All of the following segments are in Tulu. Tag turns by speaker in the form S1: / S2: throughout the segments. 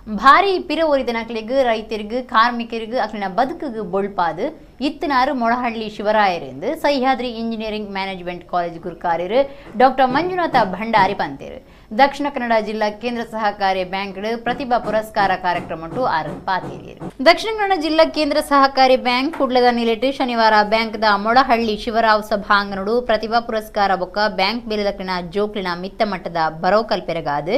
S1: ಭಾರಿ ಪಿರ ಒರಿದನಕ್ಲೆಗ್ ರೈತರಿಗ್ ಕಾರ್ಮಿಕರಿಗ್ ಅಕ್ಲಿನ ಬದುಕುಗ್ ಬೊಳ್ಪಾದ್ ಇತ್ತನಾರು ಮೊಳಹಳ್ಳಿ ಶಿವರಾಯರೆಂದು ಸಹ್ಯಾದ್ರಿ ಇಂಜಿನಿಯರಿಂಗ್ ಮ್ಯಾನೇಜ್ಮೆಂಟ್ ಕಾಲೇಜ್ ಗುರುಕಾರ್ಯರು ಡಾಕ್ಟರ್ ಮಂಜುನಾಥ ಭಂಡಾರಿ ಪಂತೇರು. ದಕ್ಷಿಣ ಕನ್ನಡ ಜಿಲ್ಲಾ ಕೇಂದ್ರ ಸಹಕಾರಿ ಬ್ಯಾಂಕ್ ಪ್ರತಿಭಾ ಪುರಸ್ಕಾರ ಕಾರ್ಯಕ್ರಮಟ್ಟು ಆರ್ ಪಾತೇರಿಯರು. ದಕ್ಷಿಣ ಕನ್ನಡ ಜಿಲ್ಲಾ ಕೇಂದ್ರ ಸಹಕಾರಿ ಬ್ಯಾಂಕ್ ಕುಡ್ಲದ ನಿಲೆಟ್ ಶನಿವಾರ ಬ್ಯಾಂಕ್ದ ಮೊಳಹಳ್ಳಿ ಶಿವರಾವ್ ಸಭಾಂಗಣಡು ಪ್ರತಿಭಾ ಪುರಸ್ಕಾರ ಬೊಕ್ಕ ಬ್ಯಾಂಕ್ ಬೇಲೆದಕ್ಲಿನ ಜೋಕ್ಲಿನ ಮಿತ್ತ ಮಟ್ಟದ ಬರೋ ಕಲ್ಪೆರಗಾದು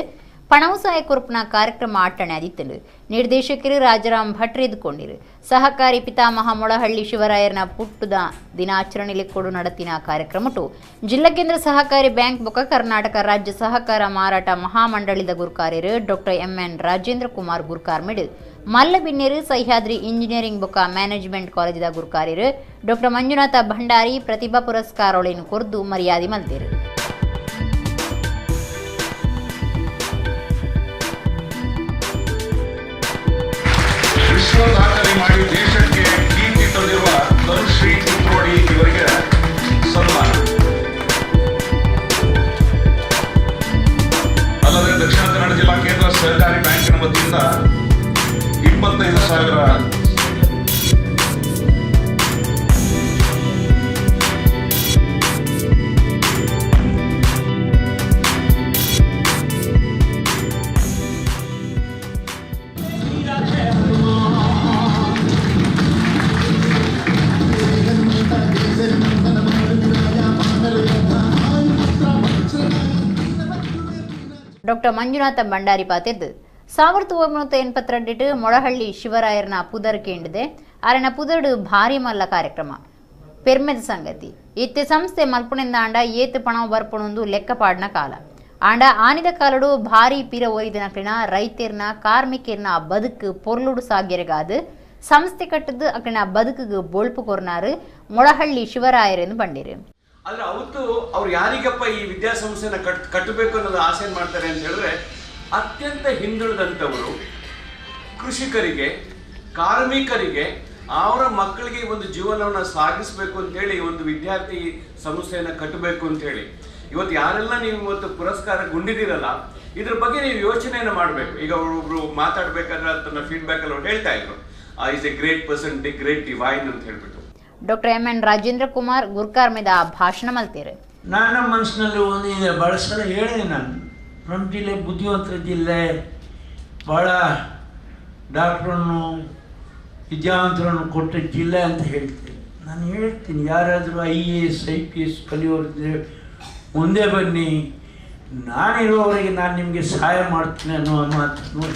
S1: ಪಣವಸಾಯ ಕೊರಪುನ ಕಾರ್ಯಕ್ರಮ ಆಟಣೆ ಆದಿತ್ತಲು ನಿರ್ದೇಶಕರು ರಾಜಾರಾಮ್ ಭಟ್ರು ಎದ್ಕೊಂಡಿರು. ಸಹಕಾರಿ ಪಿತಾಮಹ ಮೊಳಹಳ್ಳಿ ಶಿವರಾಯರ್ನ ಪುಟ್ಟುದ ದಿನಾಚರಣೆಯಲ್ಲಿ ಕೊಡು നടത്തിನ ಕಾರ್ಯಕ್ರಮಟು ಜಿಲ್ಲಾ ಕೇಂದ್ರ ಸಹಕಾರಿ ಬ್ಯಾಂಕ್ ಬೊಕ್ಕ ಕರ್ನಾಟಕ ರಾಜ್ಯ ಸಹಕಾರ ಮಾರಾಟ ಮಹಾಮಂಡಳಿದ ಗುರುಕಾರ್ಯರು ಡಾಕ್ಟರ್ ಎಂಎನ್ ರಾಜೇಂದ್ರ ಕುಮಾರ್ ಗುರುಕಾರ್ಮಿಡು ಮಲ್ಲಬಿನ್ನೇರು ಸಹ್ಯಾದ್ರಿ ಇಂಜಿನಿಯರಿಂಗ್ ಬೊಕ್ಕ ಮ್ಯಾನೇಜ್ಮೆಂಟ್ ಕಾಲೇಜಿದ ಗುರುಕಾರ್ಯರು ಡಾಕ್ಟರ್ ಮಂಜುನಾಥ ಭಂಡಾರಿ ಪ್ರತಿಭಾ ಪುರಸ್ಕಾರೊಳೆಯನ್ನು ಕೊರ್ದು ಮರ್ಯಾದೆ ಮಲ್ತೇರು.
S2: ದಾಖಲೆ ಮಾಡಿ ದೇಶಕ್ಕೆ ಕೀರ್ತಿ ತಂದಿರುವ ತನುಶ್ರೀ ಕುತ್ರೋಡಿ ಇವರಿಗೆ ಸನ್ಮಾನ. ಅಲ್ಲದೆ ದಕ್ಷಿಣ ಕನ್ನಡ ಜಿಲ್ಲಾ ಕೇಂದ್ರ ಸಹಕಾರಿ ಬ್ಯಾಂಕಿನ ವತಿಯಿಂದ 25,000
S1: ಡಾಕ್ಟರ್ ಮಂಜುನಾಥ ಭಂಡಾರಿ ಪಾತಿರ್ದು 1982 ಮೊಳಹಳ್ಳಿ ಶಿವರಾಯರ್ನ ಪುದರ್ ಕೇಂದ್ರದೆ ಆರನ ಪುದರ್ಡು ಭಾರಿ ಮಲ್ಲ ಕಾರ್ಯಕ್ರಮ ಪೆರ್ಮೆದ ಸಂಗತಿ. ಇತ್ತೆ ಸಂಸ್ಥೆ ಮಲ್ಪುಣಿಂದ ಆಂಡ ಏತು ಪಣ ಬರ್ಪುಣೊಂದು ಲೆಕ್ಕಪಾಡ್ನ ಕಾಲ ಆಂಡ ಆನಿದ ಕಾಲಡು ಭಾರಿ ಪಿರ ಒರಿದನಕ್ಲಿನ ರೈತೆರ್ನ ಕಾರ್ಮಿಕರ್ನ ಬದುಕು ಪೊರ್ಲುಡು ಸಾಗ್ಯರೆಗಾದು ಸಂಸ್ಥೆ ಕಟ್ಟದು ಅಕ್ಲಿನ ಬದುಕಿಗೆ ಬೊಳ್ಪು ಕೊರ್ನಾರು ಮೊಳಹಳ್ಳಿ ಶಿವರಾಯರೆಂದು ಬಂಡಿರು.
S3: ಆದರೆ ಅವತ್ತು ಅವ್ರು ಯಾರಿಗಪ್ಪ ಈ ವಿದ್ಯಾಸಂಸ್ಥೆನ ಕಟ್ಟಬೇಕು ಅನ್ನೋದು ಆಸೆ ಮಾಡ್ತಾರೆ ಅಂತ ಹೇಳಿದ್ರೆ ಅತ್ಯಂತ ಹಿಂದುಳಿದಂಥವರು, ಕೃಷಿಕರಿಗೆ, ಕಾರ್ಮಿಕರಿಗೆ, ಅವರ ಮಕ್ಕಳಿಗೆ ಒಂದು ಜೀವನವನ್ನು ಸಾಗಿಸಬೇಕು ಅಂತೇಳಿ ಒಂದು ವಿದ್ಯಾರ್ಥಿ ಸಂಸ್ಥೆಯನ್ನು ಕಟ್ಟಬೇಕು ಅಂತೇಳಿ ಇವತ್ತು ಯಾರೆಲ್ಲ ನೀವು ಇವತ್ತು ಪುರಸ್ಕಾರಗೊಂಡಿದ್ದೀರಲ್ಲ, ಇದ್ರ ಬಗ್ಗೆ ನೀವು ಯೋಚನೆಯನ್ನು ಮಾಡಬೇಕು. ಈಗ ಒಬ್ಬರು ಮಾತಾಡಬೇಕಾದ್ರೆ ತನ್ನ ಫೀಡ್ಬ್ಯಾಕಲ್ಲಿ ಅವ್ರು ಹೇಳ್ತಾ ಇದ್ರು, is a great person, the great divine ಅಂತ ಹೇಳ್ಬಿಟ್ಟು.
S1: ಡಾಕ್ಟರ್ ಎಂ ಎನ್ ರಾಜೇಂದ್ರ ಕುಮಾರ್ ಗುರ್ಕಾರ್ ಮೇದ ಭಾಷಣ ಮಲ್ತೇರು.
S4: ನನ್ನ ಮನಸ್ಸಿನಲ್ಲಿ ಒಂದು ಇದೆ, ಭಾಳ ಸಲ ಹೇಳಿದೆ ನಾನು, ನಮ್ಮ ಜಿಲ್ಲೆ ಬುದ್ಧಿವಂತರ ಜಿಲ್ಲೆ, ಭಾಳ ಡಾಕ್ಟ್ರನ್ನು ವಿದ್ಯಾವಂತರನ್ನು ಕೊಟ್ಟ ಜಿಲ್ಲೆ ಅಂತ ಹೇಳ್ತೀನಿ. ನಾನು ಹೇಳ್ತೀನಿ, ಯಾರಾದರೂ IAS IPS ಕಲಿಯೋರಿದ್ದರೆ ಮುಂದೆ ಬನ್ನಿ, ನಾನಿರೋವರೆಗೆ ನಾನು ನಿಮಗೆ ಸಹಾಯ ಮಾಡ್ತೀನಿ ಅನ್ನುವ ಮಾತನ್ನು.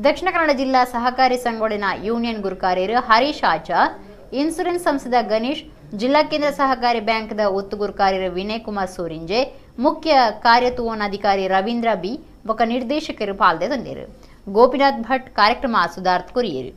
S1: ದಕ್ಷಿಣ ಕನ್ನಡ ಜಿಲ್ಲಾ ಸಹಕಾರಿ ಸಂಘಗಳಿನ ಯೂನಿಯನ್ ಗುರುಕಾರ್ಯರು ಹರೀಶ್ ಆಚಾರ್, ಇನ್ಸೂರೆನ್ಸ್ ಸಂಸ್ಥೆದ ಗಣೇಶ್, ಜಿಲ್ಲಾ ಕೇಂದ್ರ ಸಹಕಾರಿ ಬ್ಯಾಂಕ್ದ ಒತ್ತು ಗುರುಕಾರ್ಯರು ವಿನಯ್ ಕುಮಾರ್ ಸೂರಿಂಜೆ, ಮುಖ್ಯ ಕಾರ್ಯತುವನಾಧಿಕಾರಿ ರವೀಂದ್ರ ಬಿ ಬೊಕ್ಕ ನಿರ್ದೇಶಕರು ಪಾಲ್ದೆ ತಂದಿರು. ಗೋಪಿನಾಥ್ ಭಟ್ ಕಾರ್ಯಕ್ರಮ ಸುಧಾರ್ಥ ಕುರಿಯರು.